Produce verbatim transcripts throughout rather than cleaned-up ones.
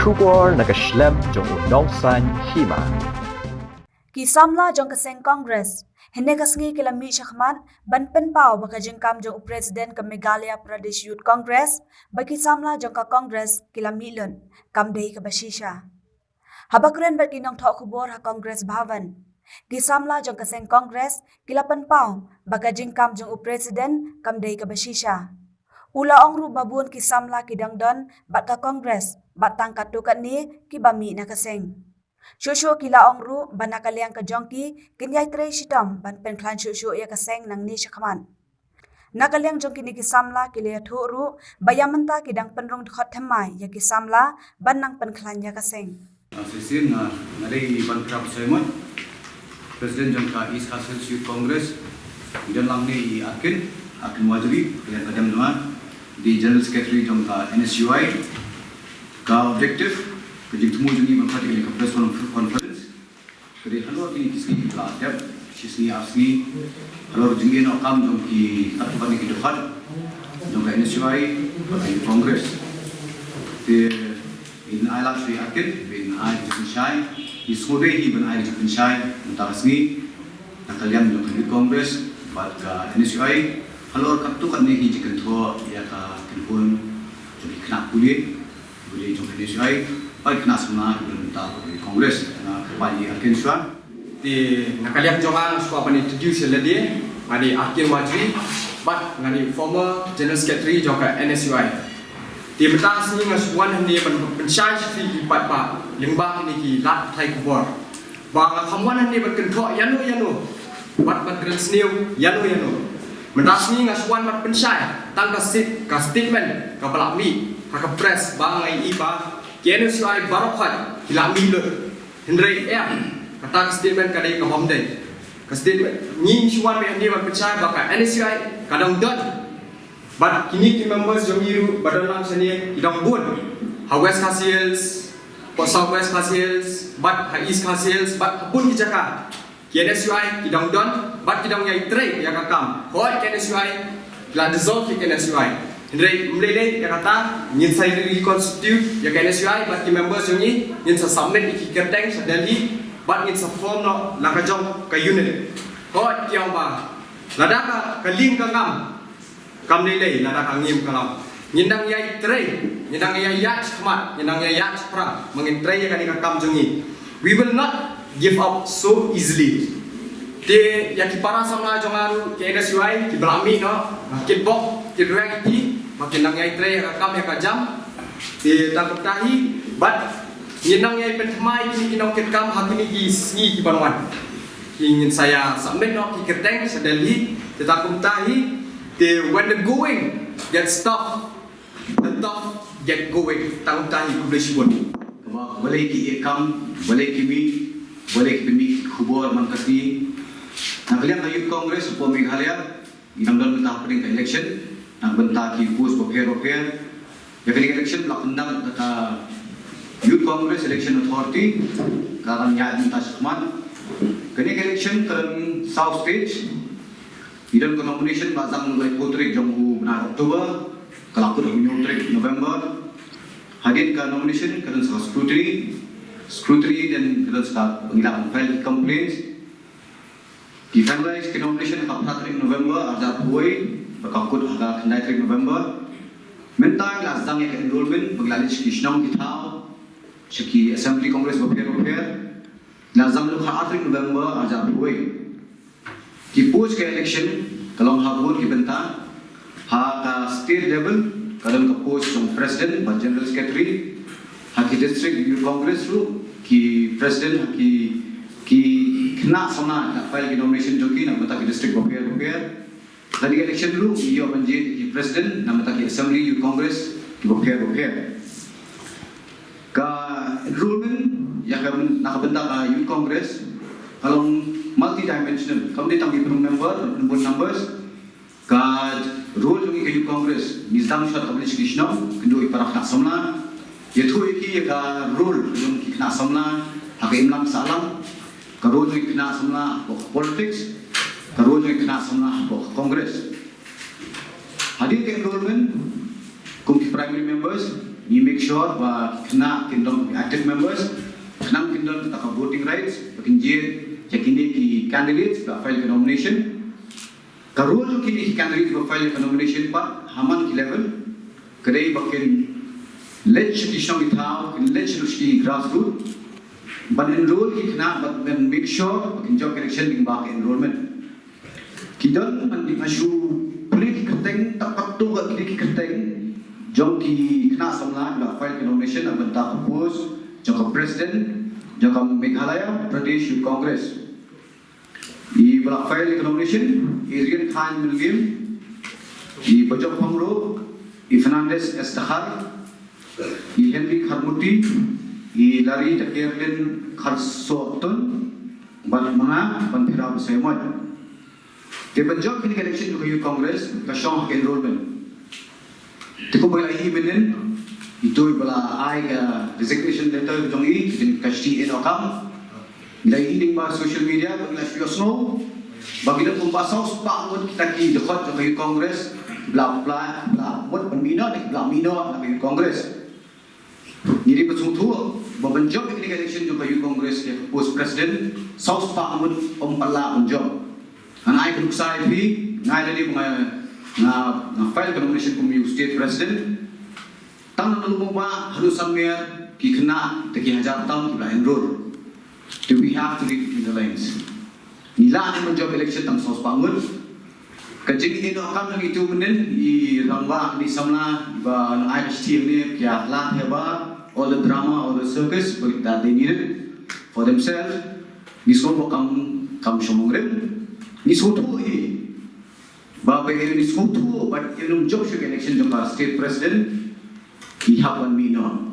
Khubor na ka shlem jong u nongsan hima. Ki samla jong ka seng Congress hynne ka sngi ki la mih shakhmat ban pynpaw ba ka jingkam jong u President ka Meghalaya Pradesh Youth Congress ba ki samla jong ka Congress ki la mih lut kam dei kaba shisha. Haba kren bad ki nongthoh khubor ha Congress Bhavan, ki samla jong ka seng Congress ki la pynpaw ba ka jingkam jong u President kam dei kaba shisha. U la ong ruh ba bun ki samla ki dang don bad ka Congress bad tang katto katne kiba mih na ka seng. Shuh shuh ki la ong ruh ba na ka liang ka jong ki kin ïai trei shitom ban pynkhlaiñ shuh shuh ïa ka seng nangne shakhmat. Na ka liang jong kine ki samla ki la ïathuh ruh ba ïa mynta ki dang pynrung dkhot thymmai ïa ki samla ban nang pynkhlaiñ ïa ka seng. Shisien nga nga dei Bankhrap Saimon, President jong ka East Khasi Hills Youth Congress. Ngi don lang ne i Arkin, Arkin Wajri, ka liang ka jam jong nga, dei General Secretary jong ka N S U I. Ka objective, ka jingthmu jong ngi ban khot ïa ka press con-, conference. Ka dei halor kine ki sngi ki la dep, shi sngi ar sngi. Halor jingïaid kam jong ki katto katne ki dkhot jong ka N S U I bad ka Congress. Te ngin ai lad sha i Arkin ban ai ka jingpynshai, ngi sngewdei hi ban ai ka jingpynshai mynta ka sngi na ka liang jong ka Youth Congress bad ka N S U I halor katto katne ki jingkynthoh ïa ka kynhun jong ki khynnah pulit. Bad jong ka N S U I, bad khynnah samla kiba don mynta ha ka Congress, nga kyrpad ïa i Arkin shuwa. Te na ka liang jong nga, nga sngewbha ban introduce ïa lade, nga dei Arkin Wajri, bad nga dei former General Secretary jong ka N S U I. Te mynta ka sngi nga shu wan hangne ban pynshai sha phi ki paidbah lyngba kine ki lad pathai khubor. Ba nga kham wan hangne ban kynthoh ïano ïano bad ban kren sniew ïano ïano. Mynta ka sngi nga shu wan ban pynshai tang ka sta-, ka statement kaba la mih ha ka press ba nga ïohi ba ki N S U I baroh khoit ki la mih lut. Hynrei em, kata ka statement ka dei kaba ym dei. Ka statement ngi shu wan hangne ban pynshai ba ka N S U I ka dang don. Bad kine ki members jong ngi ruh ba don lang shane ki dang bun ha West Khasi Hills, ha South West Khasi Hills, bad ha East Khasi Hills, bad ha bun ki jaka. Ki N S U I ki dang don bad ki dang ïai trei ïa ka kam. Hooid ki N S U I ki la dissolve ïa ki N S U I. Hynrei ym lei lei ïa kata, ngin sa reconstitute ïa ki N S U I bad ki members jong ngi, ngin sa submit ïa ki kyrteng sha Delhi bad ngin sa form noh la ka jong ka unit. Hooid ki ong ba lada ka, ka lieng ka ngam kam lei lei, lada ka ngim ka long. Ngin dang ïai trei, ngin dang ïai ïaid shakhmat, ngin dang ïai ïaid shaphrang, ba ngin trei ïa kane ka kam jong ngi. We will not give up so easily. Te ïa ki para samla jong nga ruh ki N S U I kiba la mih noh, ba kin bok, kin rwai ïa ki, ba kin dang ïai trei ïa ka kam ïa ka jam. Te tang kumta hi, bad ngin dang ïai pynthymmai kine ki nongkitkam ha kine ki sngi ki ban wan. Ki ngin sa ïa submit noh ki kyrteng sha Delhi, te tang kumta hi, te when the going gets tough, the tough get going, tang kumta hi, khublei shibun. Kaba, balei ki ïa kam, balei ki mih, balei ki pynmih ki khubor man ka sngi. Na ka liang ka Youth Congress hapoh Meghalaya, ngi dang don mynta hapdeng ka election na ka bynta ki post bapher bapher. Ïa kane ka election la conduct da ka Youth Congress Election Authority, ka dang ïaid mynta shakhmat. Kane ka election ka don saw stage. Ngi don ka nomination ba zang naduh laiphew tarik jong u bnai October, ka la kut ha u hynñiew tarik November. Hadien ka nomination ka don sa ka scrutiny. Scrutiny, then ka don sa ka, ba ngi lah ban file ki complaints. Ki finalize ki nomination ha ka phra tarik November arhajar arphew wei, bad ka kut ha ka khyndai tarik November. Mynta ngi la zang ïa ka enrollment, ba ngi la leit sha ki shnong ki thaw, sha ki Assembly Congress bapher bapher. Ngi la zang naduh ka ar tarik November arhajar arphew wei. Ki post ka election ka long ha bun ki bynta. Ha ka state level ka don ka post jong president bad general secretary. Ha ki district youth congress ruh ki president, ha ki, ki khynnah samla ki la file ki nomination jong ki na ka bynta ki district bapher bapher. Lada ka election ruh ngi ïoh ban jied ki president na ka bynta ki assembly youth congress ki bapher bapher. Ka enrollment ïa ka, na ka bynta ka youth congress ka long multidimensional. Kam dei tang ki pynrung member, pynbun numbers. Ka role jong ngi ka youth congress, ngi sdang shwa da kaba leit sha ki shnong, kynduh ïa para khynnah samla, ïathuh ïa ki ïa ka role jong ki khynnah samla ha ka imlang sahlang, ka role jong ki khynnah samla hapoh ka politics, ka role jong ki khynnah samla hapoh ka congress. Hadien ka enrollment kum ki primary members, Ngi make sure ba ki khynnah kin long active members, khnang kin don kata ka voting rights, ba kin jied ïa kine ki candidates ba file ka nomination. Ka role jong kine ki candidates ba file ka nomination pat ha man ki level, ka dei ba kin leit sha ki shnong ki thaw, kin leit sha ki grassroots, ban enroll ki khynnah, ban make sure ba kin jop election lyngba ka enrollment. Ki don man di nga shu pule ki kyrteng, tang katto katne ki kyrteng jong ki khynnah samla ba la file ka nomination na ka bynta ka post jong ka president jong ka Meghalaya Pradesh Youth Congress. I ba la file ka nomination, i Rian Khan Mylliem, i Bajok Pyngrope, i Fernandez S Dkhar, i Henry Kharmurty, i Larry Dkhar, Lin Kharsohtun, bad ma nga, Banphira Basaiawmoit. Te ban jop kane ka election jong ka Youth Congress, ka shong ha ka enrollment. Te kumba la ïohi mynnin, ito i ba la ai ka resignation letter jong i, ka Shri Eno Kam. Ngi la ïohi lyngba social media, ba ngi la shu ïohsngew ba ki don kumba saw spah ngut kita ki dkhot jong ka Youth Congress ba la, ba la mut ban mih noh, ba la mih noh na ka Youth Congress. Ngi dei ban sngewthuh ba ban jop ïa kane ka election jong ka Youth Congress ïa ka post president, saw spah ngut ym pat lah ban jop. Ngan ai ka nuksa ïa phi, nga ïa lade ba nga, nga, nga file ka nomination kum u state president. Tang na Lum Bah haduh Sanmer, ki khynnah da ki hajar tam ki ba la enroll. Do we have to read between the lines? Ngi lah ne ban jop election tang saw spah ngut? Ka jingïehnoh kam jong itu mynnin, i rangbah, i samla ba nang ai ka shithi ne, ki ïa lad ïa ba all the drama, all the circus, but that they need it for themselves. Ngi sngewbha kam, kam shong nongrim. Ngi sngewthuh hi ba ba ngi sngewthuh ba ïa nong jop shuh election jong ka state president, ki hap ban mih noh.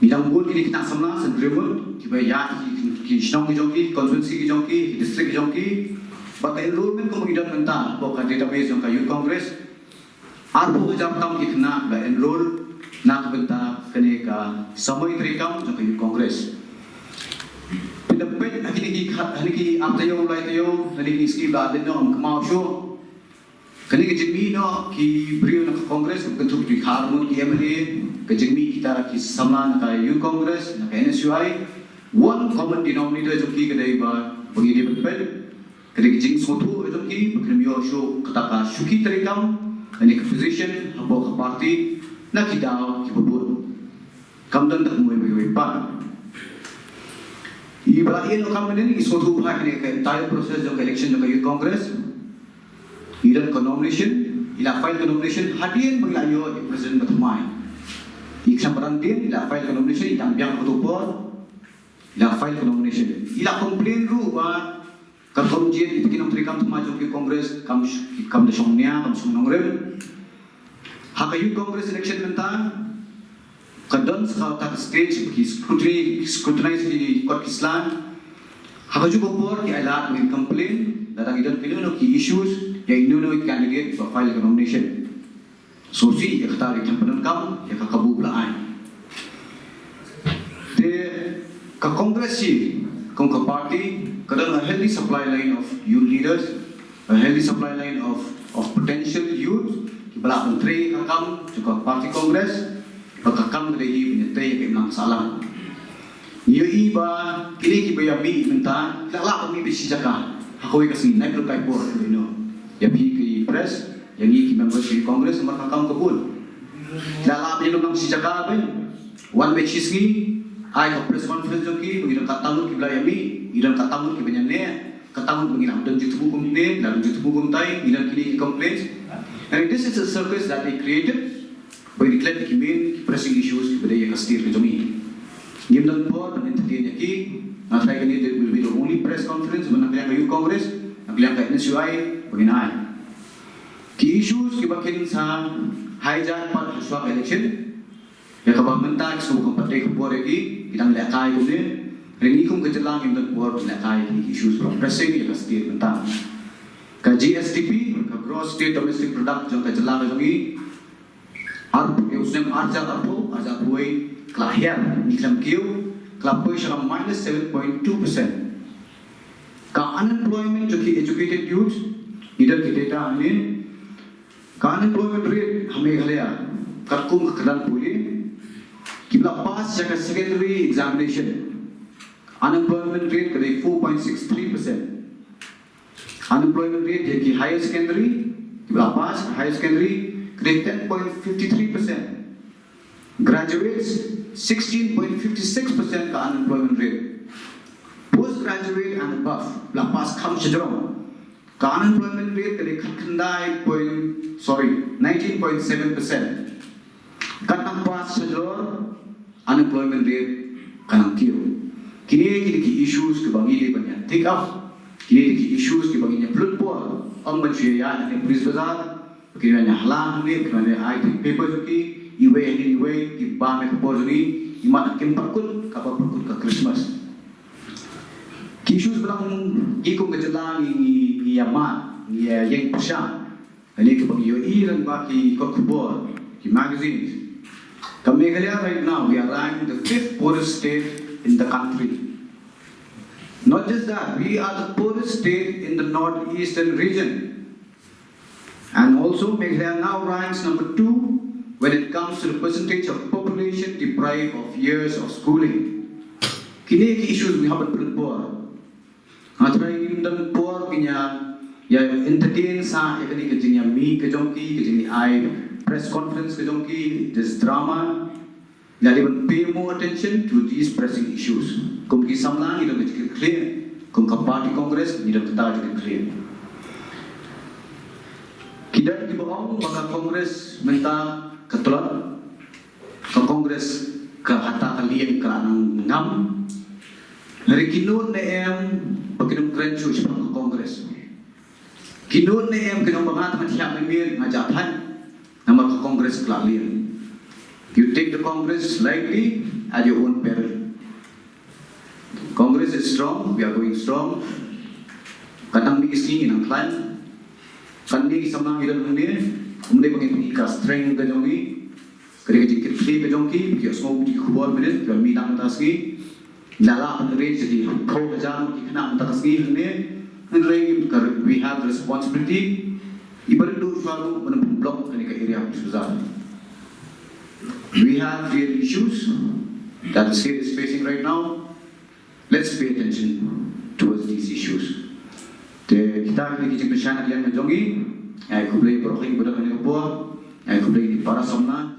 Ngi dang bun kine ki khynnah samla san briew ngut, ki ba ïaid ki, ki shnong ki jong ki, constituency ki jong ki, ki district ki jong ki. Ba ka enrollment kumba ngi don mynta hapoh ka database jong ka Youth Congress, arphew hajar tam ki khynnah ba enroll na ka bynta kane ka samoi treikam jong ka Youth Congress. Pynda peit ha kine ki kha-, ha kine ki ar taïew, lai taïew, ha kine ki sngi ba dei noh ym kynmaw shuh. Kane ka jingmih noh ki briew na ka Congress, ka kynthup ki kharmut ki M L A, ka jingmih kita ki samla na ka Youth Congress, na ka N S U I, one common denominator jong ki ka dei ba, ba ngi dei ban peit, ka dei ka jingsngewthuh jong ki ba kim ïoh shuh kata ka shuki treikam, kane ka position hapoh ka party, na ki daw ki ba bun. Kam don da kumwei wei wei pat. I ba la ïehnoh kam mynnin, i sngewthuh bha kane ka entire process jong ka election jong ka Youth Congress. I don ka nomination, i la file ka nomination hadien ba ngi la ïoh i president ba thymmai. I khlem pynran dien, i la file ka nomination, i dang biang kato por, i la file ka nomination. I la complain ruh ba ka rukom jied ïa ki nongtrei kam thymmai jong ki Congress kam sh-, kam da shong nia, kam shong nongrim. Ha ka Youth Congress election mynta, ka don sa kata ka stage ki scrutiny, scrutinize ki kot ki sla. Ha kajuh ka por ki ailad ban complain, lada ki don kino kino ki issues ïa ino ino i candidate ba file ka nomination. Sngewsih ïa kata, ïa ka pyndonkam ïa ka kabu ba la ai. Te ka Congress hi kum ka party ka don a healthy supply line of youth leaders, a healthy supply line of, of potential youth kiba lah ban trei ïa ka kam jong ka party Congress, ba ka kam ka dei hi ban ïatei ïa ka imlang sahlang. Ngi ïohi ba kine kiba ïa mih mynta ki la lah ban mih beit shi jaka ha kawei ka sngi, nai pyrkhat por ïa phi ki press, ïa ngi ki members ki Congress namar ka kam ka bun. Ki la lah ban ïalum lang shi jaka ban wan beit shi sngi, ai ka press conference jong ki ba ngi don katto ngut kiba la ïa mih, ngi don katto ngut kiba ïa neh, katto ngut ba ngi la don jingthmu kumne, la don jingthmu kumtai, ngi don kine ki complaints. And this is a circus that they created. Ba ngi klet ki main, ki pressing issues kiba dei ïa ka state ka jong ngi. Ngim don por ban entertain ïa ki. Nga tharai kane will be the only press conference ba na ka liang ka Youth Congress, na ka liang ka N S U I ba ngin ai. Ki issues kiba kin sa hijack pat ha shuwa ka election. Ïa kaba mynta ki shu kam pat dei ka por ïa ki, ki dang lehkai kumne. Hynrei ngi kum ka jylla ngim don por ban lehkai ki issues ba pressing ïa ka state mynta. Ka G S D P, ka Gross State Domestic Product jong ka jylla ka jong ngi, ar, ïa u snem ar hajar arphew, ar hajar arphew wei, ka la hiar, ngi khlem kiew, ka la poi sha ka minus seven point two percent. Ka unemployment jong ki educated youth, ngi don ki data hangne, ka unemployment rate ha Meghalaya, katkum ka kyrdan pule, kiba la pass ïa ka secondary examination, unemployment rate ka dei four point six three percent. Unemployment rate ïa ki higher secondary, kiba la pass higher secondary, ka dei ten point fifty three percent. Graduates, sixteen point fifty six percent ka unemployment rate. Postgraduate and above, la pass kham shajrong, ka unemployment rate ka dei khatkhyndai point, sorry, nineteen point seven percent. Katba pass shajrong, unemployment rate ka nang kiew. Kine ki dei ki issues kiba ngi dei ban ïa take up. Kine ki dei ki issues kiba ngi ïa pynlut por. Ym ban shu ïa ïa ne police bazar. Ki wan ïa hala hangne, ki wan ïa ai ki paper jong ki, iwei hangne iwei, ki bam ïa ka por jong ngi, imat kim pat kut, kaba pat kut ka Christmas. Ki issues ba ngi kum ka jylla ngi, ngi, ngi ïa mad, ngi ïa ïeng pyrshah. Hangne kaba ngi ïohi lyngba ki kot khubor, ki magazines. Ka Meghalaya right now, we are ranked the fifth poorest state in the country. Not just that, we are the poorest state in the northeastern region. And also, Meghalaya now ranks number two when it comes to the percentage of population deprived of years of schooling. Kine ki issues ngi hap ban pynlut por. Nga tharai ngim don por ban ïa, ïa entertain sa ïa kane ka jingïamih ka jong ki, ka jingïa ai press conference ka jong ki, this drama. Ngi dei ban pay more attention to these pressing issues. Kum ki samla ngi don ka jingkitkhlieh, kum ka party Congress ngi don kata ka jingkitkhlieh. Ki don kiba ong ba ka Congress mynta ka tlot, ka Congress ka hata ka lieng ka nang ngam. Hynrei ki nud ne em ba ki nang kren shuh shaphang ka Congress. Ki nud ne em ki nang ba nga tang thiah mynmiet nga jah thait. Namar ka Congress ka la lieng. You take the Congress lightly at your own peril. Congress is strong, we are going strong. Ka nang mih ka sngi nang khlaiñ. Kane ki samla ngi don hangne, ym dei ba ngin pyni ka strength ka jong ngi. Ka dei ka jingkitkhlieh ka jong ki, ki ïohsngew ki khubor minit, ki wan mih dang mynta ka sngi. Ngi la lah ban arrange ïa ki phew hajar ki khynnah mynta ka sngi hangne. Hynrei ka, we have the responsibility. Iba rit duh shuwa ruh ban pynblock kane ka area Police Bazar. We have real issues that the state is facing right now. Let's pay attention towards these issues. Te kita ki dei ki jingpynshai na ka liang ka jong ngi. Ai khublei baroh ki ba don hangne ka por. Ai khublei ki para samla.